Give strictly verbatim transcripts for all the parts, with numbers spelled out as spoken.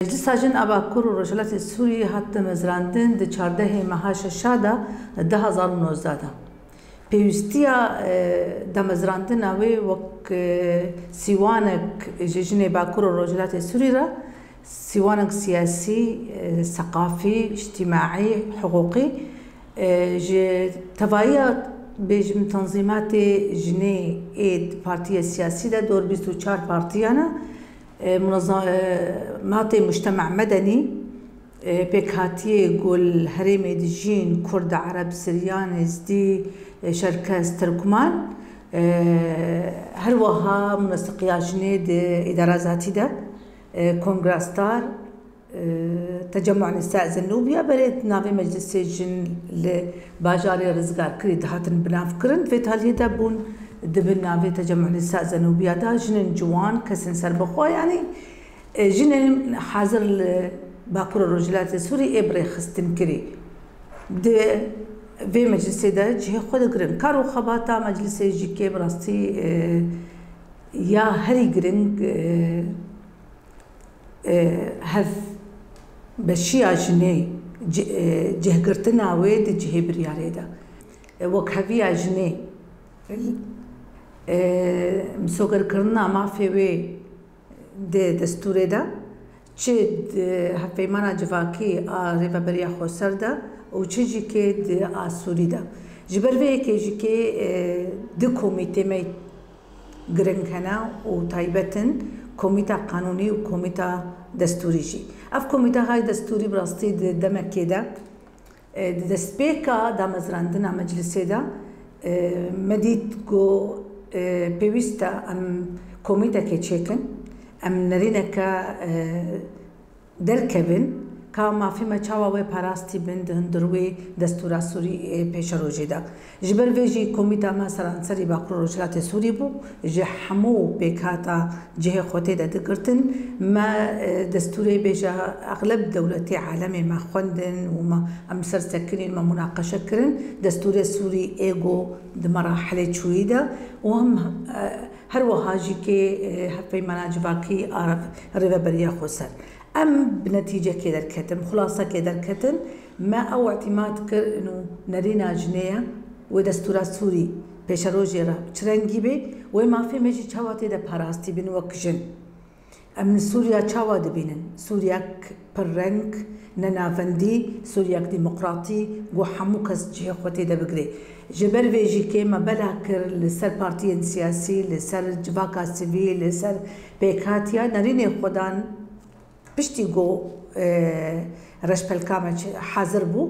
Meclisa Jin a Bakur û Rojhilatê Sûrî hat damezrandin di çardehê meha şeşa de du hezar û nozdeh de. Pêwîstiya, e, damezrandina wê wek, e, sîwanek ji jinê Bakur û Rojhilatê Sûrî re, sîwanek siyasî, e, seqafî, îctîmaî, hiqûqî, e, ji tevayiya bêjim tenzîmatê jinê ê di partiya siyasî de dor bîst û çar partiyan e, e, munezza-, e, matê mujtema medenî, e, pêkhatiyê ku li herêmê dijîn, Kurd, Ereb, Siryan, Êzdî, e, Şerkes, Tirkman, e, her wiha muneseqiya jinê di îdara zatî de, e, Kongra Star, e, Tecemmu'a Nisa Zenûbiya, berê navê Meclisê Jin li bajarê Rizgarkirî dihatin binavkirin. Di vê taliyê de bûn di bin navê Tecemmu'a Nisa Zenûbiya de jinên ciwan, kesên serbixwe, yanî, e, jinên hazir li Bakur û Rojhilatê Sûrî ê bi rêxistin kirî. Di vê meclisê de cihê xwe digirin. Kar û xebata meclisê jî kê bi rastî, e, ya herî giring, e, e, hevbeşiya jinê, ci-, e, cihgirtina wê di cihê biryarê de. E, wekheviya jinê, e, misogerkirina mafê wê di destûrê de, çi di Hevpeymana Civakî a Rêveberiya Xweser de û çi jî kê di a Sûrî de. Ji ber vê yekê jî kê, e, du komîtê me giring hene û taybet in, komîta qanûnî û komîta destûrî jî. Ev komîta hay destûrî bi rastî di demekê de, e, di destpêka damezrandina meclisê de, e, me dît ku, e, pêwîst e em komîtekê çêkin, em nerîneke, e, derkevin, ka mafê me çawa wê parastî bin di hundir wê destûra Sûrî ê pêşerojê de. Ji ber vê jî komîta me seranserî Bakur û Rojhilatê Sûrî bû, ji hemû pêkhata cihê xwe tê de digirtin. Me, e, destûrê bêje exleb dewletê alemê me xwendin û me, em ser sekinîn, me munaqeşe kirin. Destûrê Sûrî ê go di merahelê çûyî de û hem, e, her wiha jî kê, e, Hevpeymana Civakî a Rêveberiya Xweser. Em bi netîcekê derketin, bi xulasekê derketin, me ew îtîmat kir û nerîna jinê ye, wê destûra Sûrî pêşerojê re çi rengî bê, wê mafê me jî çawa tê de parastî bin wek jin. Em li Sûriya çawa dibînin? Sûriyek pirreng, nenavendî, Sûriyek demokratî, ku hemû kes cihê xwe tê de bigire. Ji ber vê jî kê me bela kir li ser partiyên siyasî, li ser civaka sivîl, li ser pêkhatiya nerînê xwe dan. Piştî ku, e, reşpelka me çi-, hazir bû,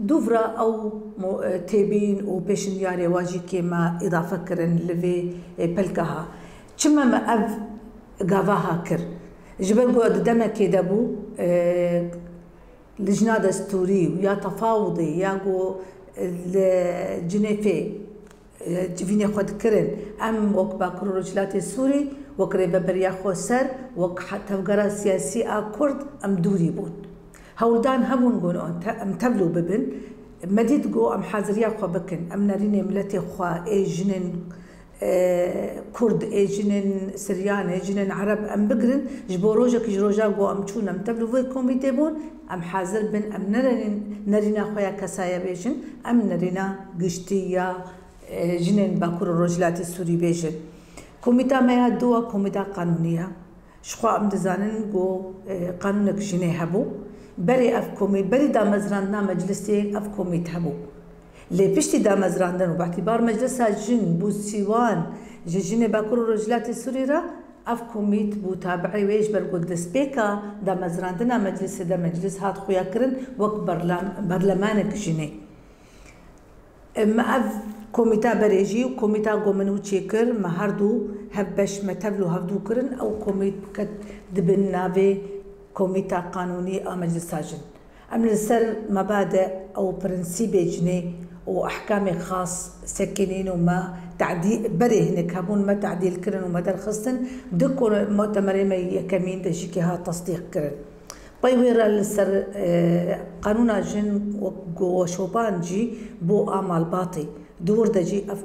dûvra ew mo-, e, têbîn û pêşniyarê wa jî kê me îdafe kirin li vê, e, pelka ha. Çima me ev gava ha kir? Ji ber ku di demekê de bû, e, lijna destûrî û ya tefawudê ya ku, e, li Cinêfê e, civînê xwe dikirin. Em wek Bakur û Rojhilatê Sûrî, wek Rêveberiya Xweser, wek he-, tevgera siyasî a Kurd, em dûrî bûn. Hewldan hebûn ku em te-, em tevlû bibin. Me dît ku em haziriya xwe bikin. Em nerînê miletê xwe ê jinên, e, Kurd, ê jinên Siryan, ê jinên Ereb em bigirin. Ji bo rojekî ji roja ku em çûn, em tevlû vê komîtê bûn. Em hazir bin, em nerîn-, nerîna xwe ya kesayê bêjin. Em nerîna giştî ya e, jinên Bakur û Rojhilatê Sûrî bêjin. Komîta me ya du a komîta qanûnî ye. Ji xwe em dizanin ku, e, qanûnek jinê hebû. Berê ev komî-, berî damezrandina meclisê ev komît hebû. Lê piştî damezrandin û bi îtîbar meclisa jin bû sîwan ji jinê Bakur û Rojhilatê Sûrî re, ev komît bû tabi'ê wê, ji ber ku destpêka damezrandina meclisê de meclis hat xuya kirin wek berlam-, berlemanek jinê. Me ev komîta berê jî û komîta ku min û çêkir, me her du hevbeş me tevlû hevdû kirin, ew komît ket dibin navê komîta qanûnî a meclisa jin. Em li ser mebade ew prensîbê jinê û ehkamê xas sekinîn û me tedî-, berê hinek hebûn me tedîl kirin û me derxistin, di ko-, mutemerê me yekemîn de jî kê hat tesdîq kirin. Pey wê re li ser, e, qanûna jin wek ku weşoban jî bû a malbatê. Di wir de jî ev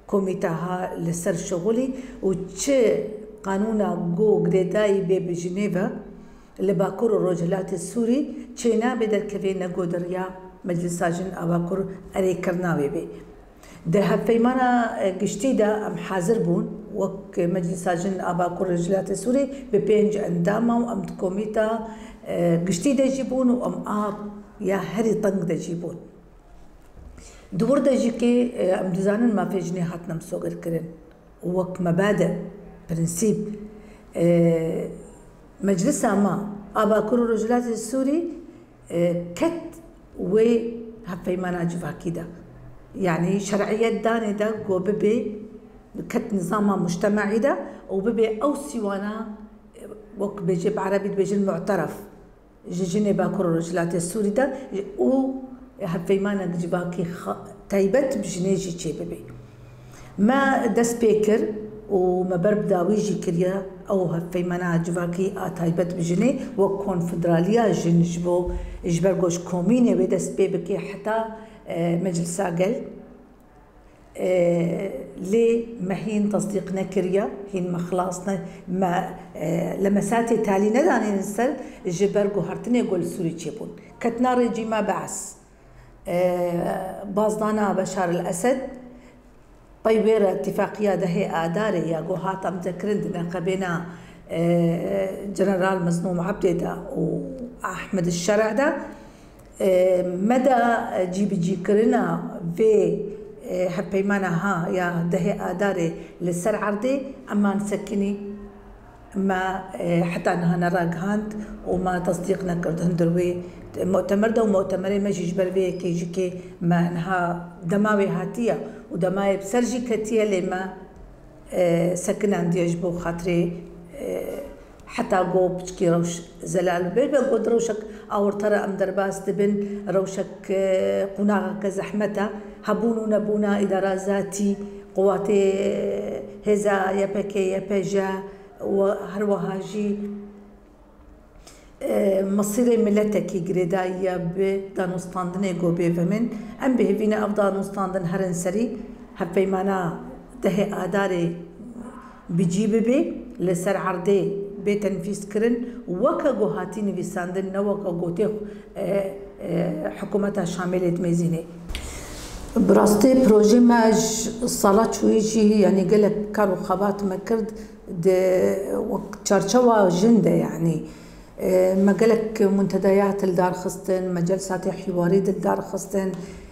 komîte ha li ser şixulî û çi qanûna ku girêdayî bê bi jinê ve, Li Bakur û Rojhilatê Sûrî çênabe derkevê negodiriya Meclisa Jin a Bakur erêkirina wê bê. Di hevpeymana, e, giştî de em hazir bûn, wek Meclisa Jin a Bakur Rojhilatê Sûrî bi pênc endama û em di komîta, e, giştî de jî bûn û em a ya herî teng de jî bûn. Di wir de jî kê, e, em dizanin mafê jinê hatine misogirkirin. Wek mebade, prensîp, e, Meclisa me a Bakur û Rojhilatê Sûrî, e, ket wê hevpeymana civakî de. Yanî şer'iyet danê de ku bibê, ket nizama mujtemaî de û bibê ew sîwana, e, wek bêjê bi erebî dibêjin mu'teref. Ji jinê Bakur û Rojhilatê Sûrî de û hevpeymanek civakî xa-, taybet bi jinê jî çêbibe. Me dest pê kir û me ber bi dawî jî kiriye ew hevpeymana civakî a taybet bi jinê wek Konfederaliya Jin ji bo, ji ber ku ji komînê wê dest pê bike heta, e, Meclisa Gel. E, lê me hîn tesdîq nekiriye, hîn me xilas ne, me, e, lemesatê talî nedanîn ser ji ber guhertinê ku li Sûrî çêbûn. Ketina rejîma Beas, e, bazdana Beşar el Esed, pey wê re îtîfaqiya dehê Adarê ya ku hat amdekirin di neqebêna, e, General Mezlûm Ebdê de û Ahmed Şer'a de, E, me da cîbicîkirina vê, e, hevpeymana ha ya dehê Adarê li ser erdê, em man sekinî, me, e, heta niha neragihand û me tesdîq nekir di hundir wê mu'temer de û mu'temerê me jî ji ber vê yekê jî kê me niha dema wê hatiye û dema yê bi ser jî ketiye lê me, e, sekinandiye ji bo xatirê, e, Heta ku piçkî rewş zelal bibe, be ku di rewşek awirte re em derbas dibin, rewşek, e, qonaxeke zehmet e. Hebûn û nebûna îdara zatî, quwatê, e, hêza Y P G, Y P J û her wiha jî, e, mesîrê miletekî girêdayî ye bi danûstandinê ku bê vemên. Em bi hêvî ne ev danûstandin herin serî, hevpeymana dehê Adarê bi cî bibe, li ser erdê bê tenfîzkirin, weke ku hatî nivîsandin, ne weke ku tê, e, e, hikûmeta Şamê lê dimêzînê. Bi rastî projê me ji sala çûyî jî, yanî gelek kar û xebat me kir di wek çarçewa jin de, yanî, e, me gelek muntedayat li dar xistin, me celsatê hîwarî di li dar xistin,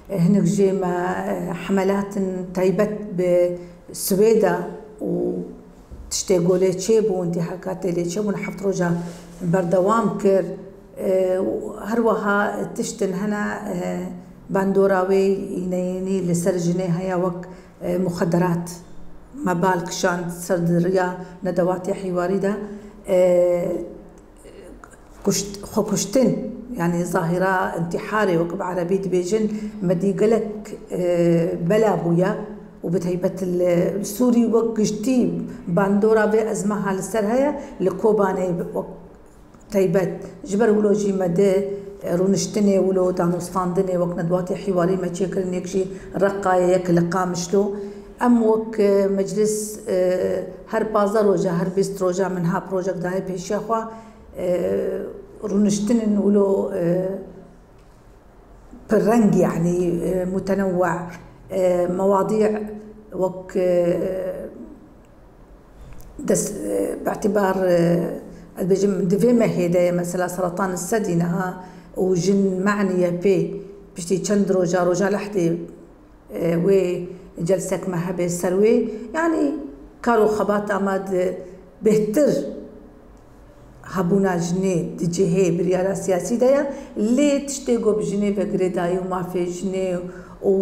e, hinek jê me, e, hemelatin taybet bi Swêda û tiştê ku lê çêbû, întîhakatê lê çêbûn, heft roja berdewam kir. E, û her wiha tiştin hene, e, bandora wê yîneyênî li ser jinê heye wek, e, muxederat. Me bal kişand ser di riya nedewatê hîwarî de, e, kuşt-, xwekuştin, yanî zahîra întîharê, wek bi erebî dibêjin, me dî gelek, e, bela bûye û bi taybet li Sûrî wek giştî bandora vê ezmaha li ser heye, li Kobanê wek taybet. Ji ber wilo jî me di, e, rûniştinê wilo danûstandinê wek nedwatê hîwarî me çêkirin, yek jî Reqayê, yek li Qamişlo. Em wek, e, meclis, e, her pazdeh roja, her bîst roja min ha projek daye pêşiya xwe. E, rûniştinên wilo, e, pirreng, yanî, e, mutenewwe, e, mewadî wek, e, des-, e, bi îtîbar, e, ez dibêjim, di vê mehê de ye, mesela seratan sedî niha û jin maniye pê, piştî çend roja, roja lehdê, e, wê celsek me hebe ser wê, yanî kar û xebata me di bêhtir hebûna jinê di cihê biryara siyasî de ye, lê tiştê ku bi jinê ve girêdayî û mafê jinê û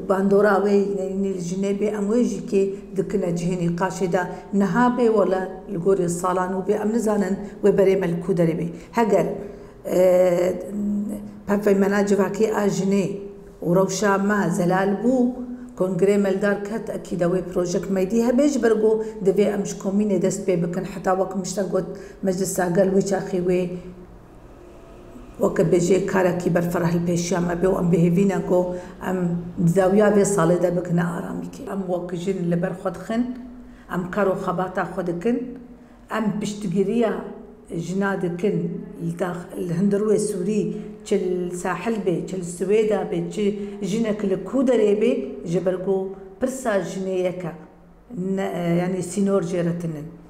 bandora wê yîneyînî li jinê bê, em wê jî kê dikine cihê nîqaşê de niha bê wele li gorî salan û bê em nizanin wê berê me li ku derê bê. Heger, e, hevpeymana civakî a jinê û rewşa me zelal bû, kongrê me li dar ket, ekî de wê projek me dî hebe, ji ber ku divê em ji komînê dest pê bikin, heta wek min ji te got, Meclisa Gel wî çaxî wê weke bêjê karekî berfereh li pêşiya me bê û em bi hêvî ne ku em di dawiya vê salê de bikine aramîkê. Em wek jin li ber xwe dixin, em kar û xebata xwe dikin, em piştgiriya Jina dikin li dax-, li hundirûyê Sûrî, çi li sahil bê, çi li Swêda bê, çi jinek li ku derê bê, ji ber ku pirsa jinê yek e. Ne, yanî sînor jê re tinin.